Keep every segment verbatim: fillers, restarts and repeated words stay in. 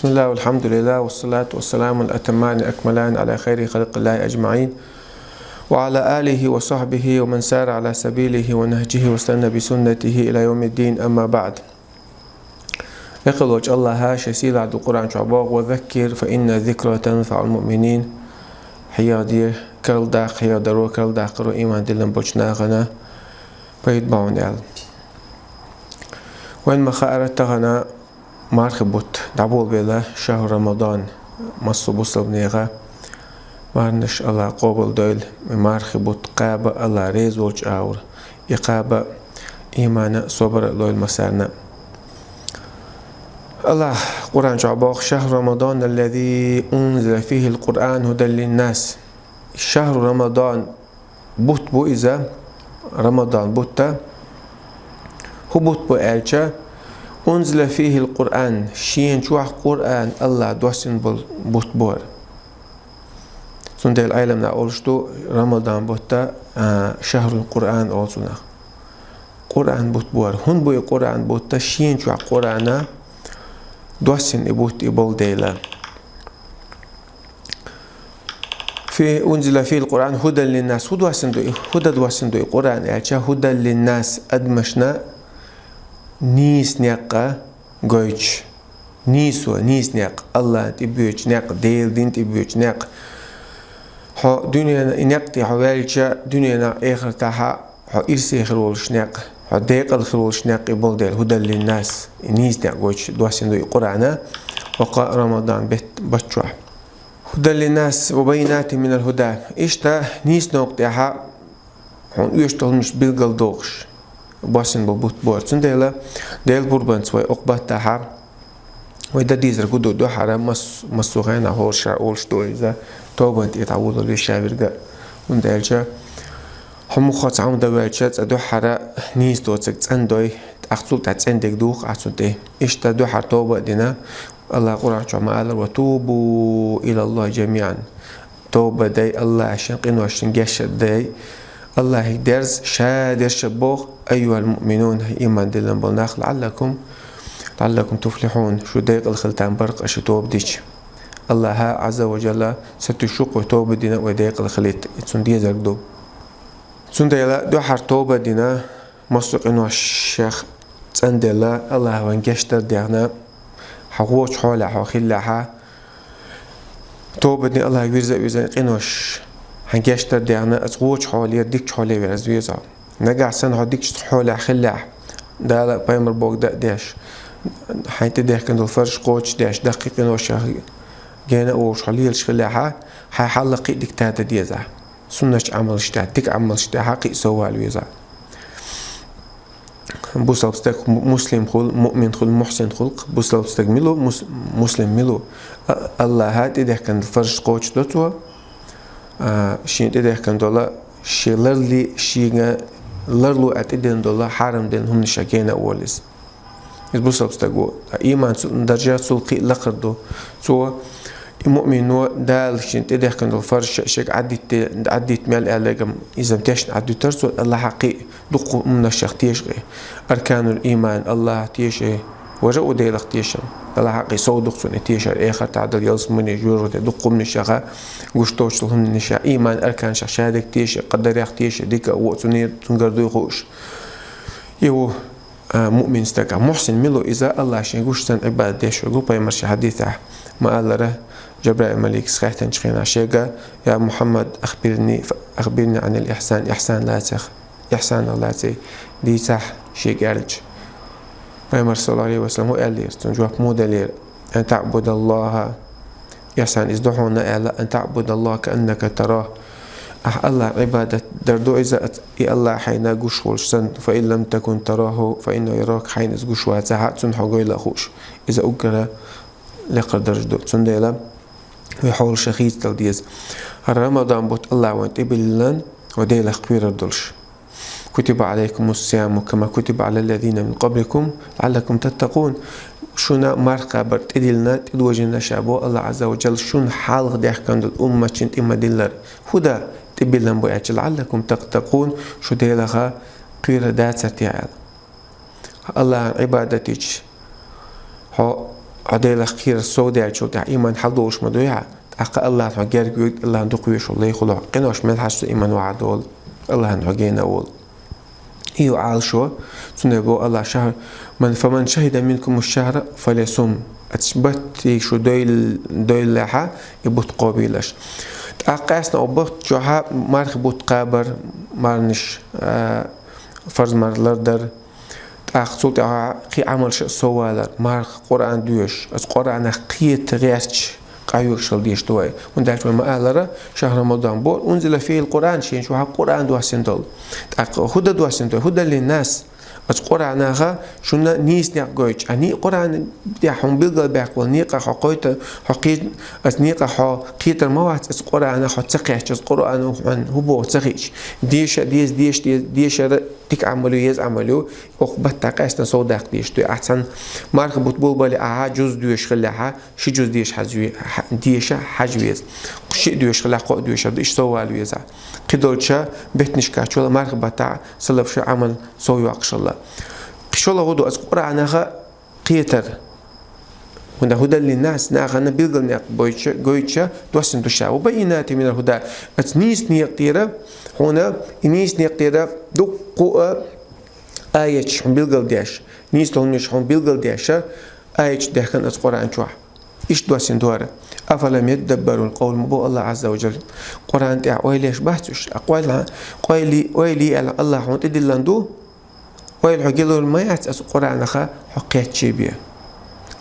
بسم الله والحمد لله والصلاة والسلام الأتمان الأكملان على خير خلق الله أجمعين وعلى آله وصحبه ومن سار على سبيله ونهجه واستنى بسنته إلى يوم الدين، أما بعد. Векъа волчу Аллаха шен сийлахь долу Къуръан чохь боху: «وذكر فإن الذكرى تنفع المؤمنين». Хьехаде, карладаккха, хьехадаро, карладаккхаро ийман диллина болчу нахана пайда бу аьлла. Вайн ма хаара, тахана мархи бутт дӀаболабелла, шахьру Рамадан, массо а бусалба нехан марханаш Аллаха къобалдойла, и мархи бутт кхаба Аллах реза волчу агӀор, и кхаба иймана, собар а лойла массарна. Аллах Къуръан чохь боху: «شهر رمضان الذي أنزل فيه القرآن هدى للناس». Шахьру Рамадан, бутт бу иза, Рамадан бутта. ХӀун бутт бу аьлча, «أنزل فيه القرآن», шена чохь Къуръан Аллах доссина болу бутт бу хӀара. Цундела Ӏеламнаха олуш ду, Рамадан бутта, а, шахьрул Къуръан олу цунах. Къуръан бутт бу хӀара. ХӀунда бу и Къуръан бутта? Шена чохь Къуръана доссина и бутт и болу дела. Фи унзила фил Къуръан хӀудан линнас. ХӀун доссина ду и, хӀун дан доссина ду и Къуръан аьлча, хӀудан линнас, адамашна нийса некъ гойтуш. Нийсо, нийса некъ, Аллахна тӀебоьдучу некъ, Делан дин тӀебоьдучу некъ. Хьо дуьненан и некъ тӀе хьо ваьлча, дуьненахь, эхартахь хьо ирсе хир волуш некъ, хьо декъала хир волуш некъ и болу дела, хӀудан линнас, и нийса некъ гойтуш доссина ду и Къуръана, окху Рамадан бет-, бутт чохь. «هدى للناس وبينات من الهدى». Иштта нийса некъа тӀехь хьуна оьшуш долу хӀуманаш билгалдохуш боссина болу бутт бу хӀара. Цундела Делан пурбанца вай окху баттахь вай дан дезарг хӀун ду, дуьххьара мас-, массо а хенахь хӀора ша олуш ду иза, тобанна тӀе дӀаволалуш ша верг а. ХӀунда аьлча хьо муьлхха цхьа хӀума дан ваьлча, цкъа дуьххьара нийса доцург цӀандой, тӀаккха цул тӀаьхьа цӀандерг духу ахь цунна тӀе. Иштта дуьххьара тоба а дина, Аллах Къуръан чохь ма аллара: «وتوبوا إلى الله جميعا». Тоба дай Аллахьан, шайн къиношна гечдар дай Аллахье дерза, ша дерза боху: «أيها المؤمنون», хӀай ийман диллина болу нах, «لعلكم، لعلكم تفلحون», шу декъала хила там бара-кх аша тоба дича. Аллаха Ӏазза ва Жалла сатуьйсуш ву-кх вай тоба дина, вай декъала хилийта, и цунна дезарг ду. Цундела дуьххьара тоба дина, массо а къиношех цӀанделла, Аллаха вайн гечдар дехна, хьан вочу хьолехь хьо хиллехьа, тоба дина, Аллаха вирза а вирзина, къинош хьан гечдар дехна, аса вочу хьолера дикачу хьоле верза веза. Нагахь санна хьо дикачу хьолехь хиллехь, Дала а, пайхамар бохург а деш, хьайн тӀедехкина долу фарзаш кхочушдеш, даккхий къиношех гена а волуш хьо лелаш хиллехьа, хьайн хьал а кхин а дика тата деза. Суннатчу Ӏамалш тӀехь, дика Ӏамалш тӀехь кхин а соввала веза. Бусалба стаг му-, муслим хуьлу, муъмин хуьлу, мухсин хуьлу-кх. Бусалба стаг мила ву, мус-, муслим мила ву? А-, Аллаха тӀедехкина фарзаш кхочушдо цо, а, шен тӀедехкина долу, шен ларлий, шега ларло а тӀедиллина долу хьарам дина хӀуманаш а гена а волу иза. Иза бусалба стаг ву. Ткъа ийман цу-, даржа цул кхин а лакхара ду. Цо, и муъмино, Дала шена тӀедехкина долу фарзаш шега Ӏадитте-, Ӏадитта мел аьлларг-м, иза-м тешна Ӏадуьтура цо, Аллаха кхин а дуккха хӀуманашех тешахь. Арканул ийман, Аллаха тешахь, важа а ву Делах тешам. Аллаха кхин а сов ду-кх цунна и тешар, эхартахь долу, ялсамани, жоьжахати, дуккха хӀуманашех, гуш доцчу хӀуманашех, ийман арканашех шадерг тешахь, къадарех тешахь, дика а, вон а цунна, цуьнгара дуй хууш. И ву а, муъмин стаг. А мухсин мила ву? Иза Аллаха шен гуш санна Ӏибадат деш верг ву. Пайхамара шен хьадисехь ма-аллара, Жабраил маликас хаьттинчу хенахь шега: «Я Мухьаммад, ахбирни, ахбирни Ӏанил ихсан, ихсан лацех, ихсанах лаций дийцахь», шега аьлча, Пайхамара, саллаллаху Ӏалайхи ва саллам, хӀун аьллера? Цунна жоп муха деллера? «Ан таъбудаллаха». Ихсан иза ду хьуна аьлла: «Ан таъбудаллаха кааннака тараху». Ахь Аллахьан Ӏибадат дар ду иза, и Аллах хьайна гуш волуш санна, «фа ин лам такун тараху, фа иннаху ярак», хьайна иза гуш вацахь а, цунна хьо гойла а хууш. Иза уггара лекхара даржа ду. Цундела вай хьолаша хийцадала деза. Рамадан бутт Аллаха вайн тӀебиллина, вай Делах кхерар долуш. «Кутиба Ӏалайкумус сияму кама кутиба Ӏалаллазина мин къабликум лаӀаллакум таттакъун». Шуна марха кхабар тӀедиллина, тӀедожийна ша боху Аллах Ӏазза ва Жалла, шуна хьалха даьхкина долу умматашна тӀе ма-диллара. ХӀун дан тӀебиллина бу аьлча, «лаӀаллакум таттакъун», шу Делах кхерар дацара те аьлла. Аллахьан Ӏибадат дича, хьо Хьо Делах кхерар сов даьллачул тӀехьа иман хьалдолуш ма дуй хьа, тӀаккха АллахӀа хьо герга воьду, АллахӀан дукха везаш волу лай хуьлу хьо. Къинош мел хьаьжча иман вахьа долу, АллахӀан хьо гена а волу. И ю Ӏалашо, цундела боху АллахӀа: «Шахр-, ман, фаман шахида минкуму шахра фалесум». Ацу баттий шу дойл-, дойллехьа, и бутт кхобийлаш. ТӀаккха къаьстина оцу бутт чохьа мархи бутт кхабар, марнаш, а, фарз марх лардар, тӀаккха цул тӀаьхьа кхин Ӏамалш а соввалар, марха, Къуръан доьшуш, аса Къуръанах кхета гӀерташ, къахьоьгуш хила дезаш ду вай. ХӀунда аьлча вай ма-аллара, шахр Рамадан бу, унзила фийхил Къуръан, шен чохьа Къуръан доссийна долу. ТӀаккха хӀун дан доссийна долу? ХӀудан линнас. Аса Къуръанаха шуна нийса некъ гойтуш. Аса ни-, Къуръан тӀехь хьуна билгалбаьккхина болу некъах хьо кхета-, хьо кхета-, аса некъах хьо кхетар ма вац, аса Къуръанах хьо ца кхетча, аса Къуръано хьуна хӀун боху ца хиъча. Деша а деза, деша а деза, дешар дика Ӏамал ю, еза Ӏамал ю, оха баттахь къаьстина сов даккха дезаш ду. Ахьа цхьана марха бутт болабале, ахьа жуз доьшуш хиллехьа, ши жуз деша хьажа ве-, хьа-, деша хьажа веза. Шиъ доьшуш хиллехь, кхоъ доьшур ду, иштта соввала веза. Кхидолча беттанашкахь чула марха баттахь салафаша Ӏамал сов йоккхуш хилла. Кхин шолгӀа ду аса Къуръанаха кхетар. ХӀунда хӀудан линнас, нахана билггал некъ гойтуш, гойтуш доссийна ду ша. Ва баййинатин минал худа. Аса нийса некъ тӀера, хьуна и нийса некъ тӀера дуккха а аяташ хьуна билгалдеш, нийса долу хӀуманаш хьуна билгалдеш, аяташ даьхкина аса Къуръан чохь. Иштта доссийна ду хӀара. Афалам ядаббарул къавла, ма боху АллахӀа Ӏазза ва жалла. Къуръан тӀехь ойла еш бац уьш? Ткъа ойла, ойла, ойла аьлла АллахӀа хьуна тӀедиллина ду? Ойла хьо гилур ма яц аса Къуръанаха хьо кхетчий бен.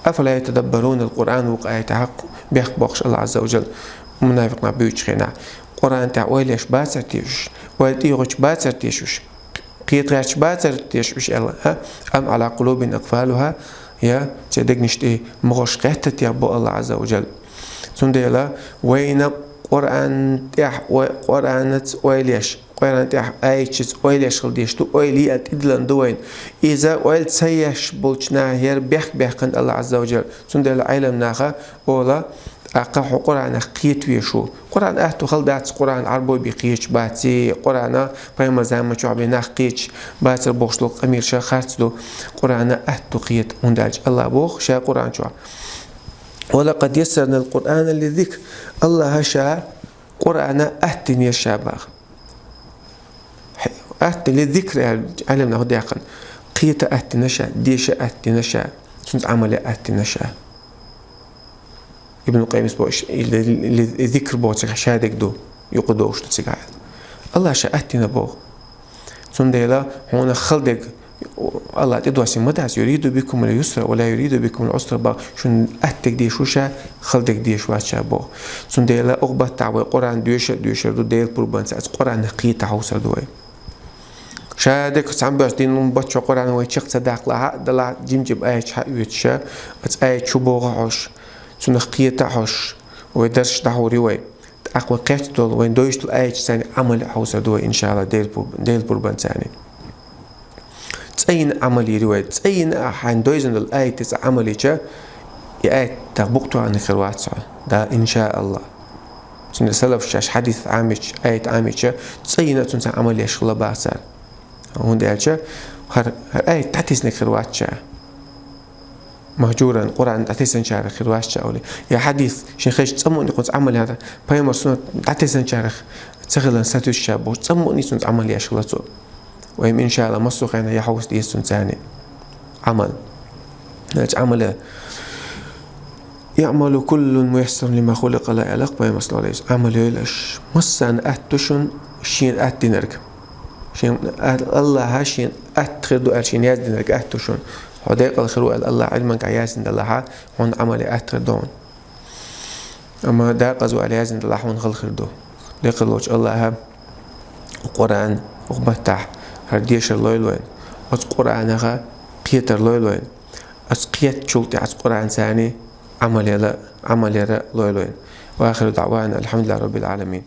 Афала ятадаббарунал Къуръан, вукху аятехь бехк боккхуш АллахӀа Ӏазза ва жалла мунафикъ нах буьйцучу хенахь. Къуръан тӀехь ойла еш бацара те уьш? Ойла тӀехуьлуш бацара те уьш? Кхета гӀерташ бацара те уьш аьлла, а? Ам Ӏала къулубин акъфалуха, я церан дегнаш тӀе могӀарш кхетта те боху АллахӀа Ӏазза ва жалла. Цундела вайна Къуръан тӀехь ой-, Къуръанаца ойла еш, Къуръан тӀехь аяташца ойла еш хила дезаш ду, ойла йиъал тӀедиллина ду вайна. Иза ойла ца еш болчу нахера бехк баьккхина АллахӀа Ӏазза ва жалла. Цундела Ӏелам наха олу, тӀаккха хьо Къуръанах кхета везаш ву. Къуръан аьтту хала дац, Къуръан Ӏарбой бен кхеташ бац, Къуръан пайхамар заман чохь бен нах кхеташ бацара бохуш долу къамелаш харц ду, Къуръан аьтту кхета, хӀунда аьлча АллахӀа боху ша Къуръан чохь: «Ва лакъад яссарнал Къуръана лиззикр». АллахӀа ша Къуръан аттинера ша боху. Атта лиззикр аьлла, Ӏелам наха даьккхина. Кхета аттина ша, деша аттина ша, цуьнца Ӏамал ян аттина ша. Ибн Къаййимас боху, и ли-, ли-, зикр боху цигахь шадерг ду, юкъа догӀуш ду цигахь аьлла. АллахӀа ша аттина боху. Цундела хьуна хала дерг АллахӀа тӀедоссийна ма дац, юриду бикумул юсра ва ла юриду бикумул усра боху, шуна атта дерг дезаш ву ша, хала дерг дезаш вац ша боху. Цундела оха баттахь вай Къуръан доьша а доьшур ду, Делан пурбанца аса Къуръанах кхета хьовсур ду вай. Ша дерг цхьаьна боьрша дина лун баччо Къуръан вай чекх ца даккхалахь а, далахь жим-жим аяташ хьаоьцуш, аса аят чу богӀу хьожуш, цунах кхета хьожуш, вай дарсаш дӀахьур ю вай. ТӀаккха вай кхетта долу, вайн дойчу долу аяташца Ӏамал хьовсур ду вай, иншалла, Делан пур-, Делан пурбанца. ЦӀа йина Ӏамал йийр ю вай. ЦӀа йина а хьайн дойзина долу аятаца Ӏамал йича, и аятах букъ тоьхнарг хир вац хьо. Да, иншаалла. Цундела салафаш шаьш хьадис Ӏамийча, аят Ӏамийча, цӀа йина а цуьнца Ӏамал еш хилла боху цара. ХӀунда аьлча хӀара, хӀара аят дӀатеснарг хир вац ша. Махьжуран, Къуръан дӀатесначарах хир вац ша олий. Я хьадис, шен хезча цӀа мукъане кхунца Ӏамал яр, пайхамар суннат дӀатесначарах ца хиларна сатуьйсуш ша бохуш, цӀа мукъане цуьнца Ӏамал еш хилла цо. Вай-м, иншалла, массо а хенахь яхьовса деза цуьнца царна Ӏамал. Значит, Ӏамал я. «Иъмалу куллун муяссарун лима хуликъа лахӀ», аьлла-кх пайхамара, саллаллаху Ӏалайхи ва саллам. Ӏамал йойла аша. Массарна атта ду шуна шена атта динарг. Шен, АллахӀа шена атта хир ду аьлла, шена яздинарг атта ду шуна. Хьо декъала хир ву аьлла, АллахӀа Ӏилманга яздина делахь, хьуна Ӏамал ян атта хир ду хьуна. Амма декъаза ву аьлла яздина делахь, хьуна хала хир ду. Декъала волчу АллахӀа Къуръан, оха баттахь хӀара дешар лойла вайна. Оцу Къуръанаха кхетар лойла вайна. Аса кхеттачул тӀе аса Къуръанца Ӏамал яла, Ӏамал яра лойла вайна. Ва ахиру даъвана алхьамдулиллахӀи раббил Ӏаламин.